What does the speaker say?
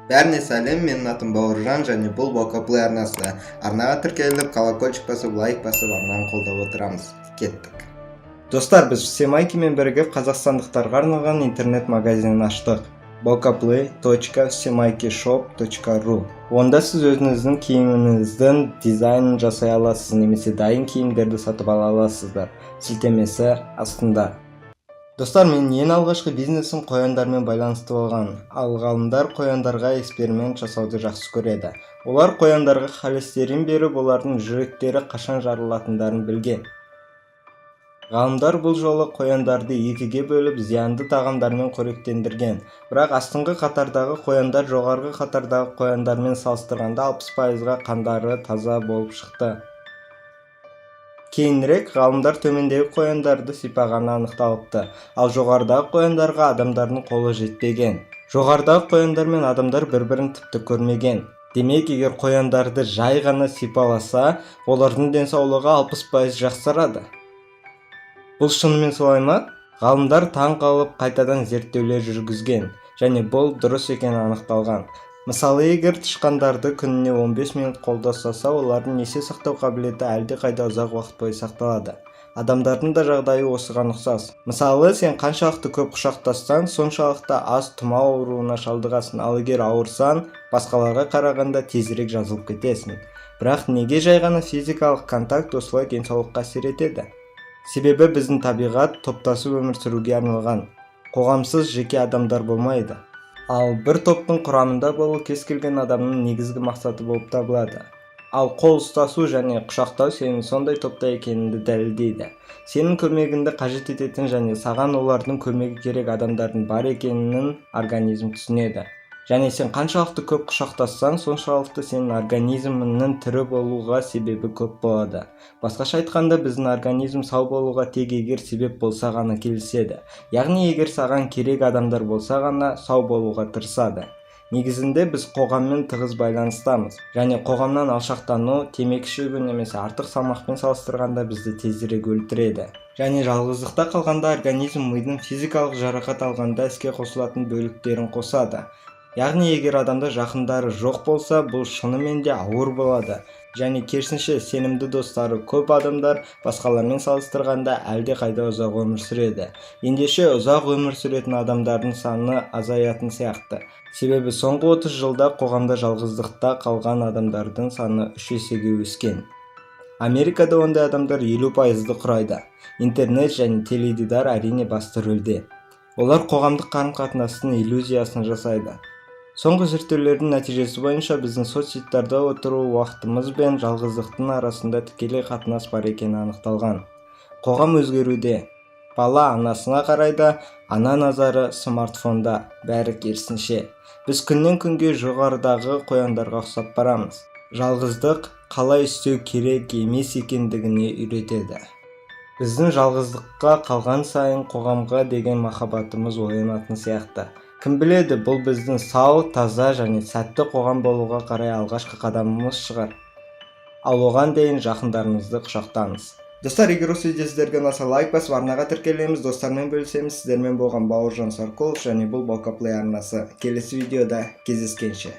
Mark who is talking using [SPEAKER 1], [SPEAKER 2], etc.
[SPEAKER 1] Бәріне сәлем! Менің атым Бауыржан және бұл Баука арнасы. Арнаға тіркеліп, колокольчик басып, лайк басып, арнаны қолдап отырамыз. Кеттік, достар! Біз Всемайкимен бірігіп, қазақстандықтарға арналған интернет магазинін аштық: bokaplay.всемайкишоп.ру. Онда сіз өзіңіздің киіміңіздің дизайнын жасай аласыз немесе дайын киімдерді сатып ала аласыздар. Сілтемесі астында. Достар, менің ең алғашқы бизнесім қояндармен байланысты болған. Ал ғалымдар қояндарға эксперимент жасауды жақсы көреді. Олар қояндарға холестерин беріп, олардың жүректері қашан жарылатындарын білген. Ғалымдар бұл жолы қояндарды екіге бөліп, зиянды тағамдармен қоректендірген. Бірақ астыңғы қатардағы қояндар жоғарғы қатардағы қояндармен салыстырғанда 60%-ға қандары таза болып шықты. Кейінірек ғалымдар төмендегі қояндарды сипағаны анықталыпты, ал жоғарыдағы қояндарға адамдардың қолы жетпеген. Жоғарыдағы қояндар мен адамдар бір-бірін тіпті көрмеген. Демек, егер қояндарды жай ғана сипаласа, олардың денсаулығы 60% жақсарады. Бұл шынымен солай ма? Ғалымдар таң қалып, қайтадан зерттеулер жүргізген және бұл дұрыс екені анықталған. Мысалы, егер тышқандарды күніне 15 минут қолда ұстаса, олардың есте сақтау қабілеті әлдеқайда ұзақ уақыт бойы сақталады. Адамдардың да жағдайы осыған ұқсас. Мысалы, сен қаншалықты көп құшақтассаң, соншалықты аз тұмау ауруына шалдығасың, ал егер ауырсаң, басқаларға қарағанда тезірек жазылып кетесің. Бірақ неге жай ғана физикалық контакт осылай денсаулыққа әсер етеді? Себебі біздің табиғат топтасып өмір сүруге арналған. Қоғамсыз жеке адамдар болмайды. Ал бір топтың құрамында болу кез келген адамның негізгі мақсаты болып табылады. Ал қол ұстасу және құшақтау сенің сондай топта екеніңді дәлелдейді. Сенің көмегіңді қажет ететін және саған олардың көмегі керек адамдардың бар екенін организм түсінеді. Және сен қаншалықты көп құшақтассаң, соншалықты сенің организміңнің тірі болуға себебі көп болады. Басқаша айтқанда, біздің организм сау болуға тек егер себеп болса ғана келіседі, яғни егер саған керек адамдар болса ғана сау болуға тырысады. Негізінде біз қоғаммен тығыз байланыстамыз және қоғамнан алшақтану темекі шегу немесе артық салмақпен салыстырғанда бізді тезірек өлтіреді. Және жалғыздықта қалғанда организм мидың физикалық жарақат алғанда іске қосылатын бөліктерін қосады. Яғни егер адамда жақындары жоқ болса, бұл шынымен де ауыр болады. Және керісінше, сенімді достары көп адамдар басқалармен салыстырғанда әлдеқайда ұзақ өмір сүреді. Ендеше, ұзақ өмір сүретін адамдардың саны азаятын сияқты, себебі соңғы 30 жылда қоғамда жалғыздықта қалған адамдардың саны үш есеге өскен. Америкада ондай адамдар 50%-ды құрайды. Интернет және теледидар, әрине, басты рөлде. Олар қоғамдық қарым-қатынастың иллюзиясын жасайды. Соңғы зерттеулердің нәтижесі бойынша, біздің соцсетьтарда отыру уақытымыз бен жалғыздықтың арасында тікелей қатынас бар екені анықталған. Қоғам өзгеруде. Бала анасына қарайды, ана назары смартфонда, бәрі керісінше. Біз күннен күнге жоғарыдағы қояндарға ұқсап барамыз. Жалғыздық қалай істеу керек емес екендігіне үйретеді. Біздің жалғыздыққа қалған сайын қоғамға деген махаббатымыз оянатын сияқты. Кім біледі, бұл біздің сау, таза және сәтті қоғам болуға қарай алғашқы қадамымыз шығар. Ал оған дейін жақындарыңызды құшақтаңыз. Достар, егер осы видео сіздерге ұнаса, лайк басып, арнаға тіркелеміз, достармен бөлісеміз. Сіздермен болған Бауыржан Сарқұлов және бұл Баука Плей арнасы. Келесі видеода кездескенше!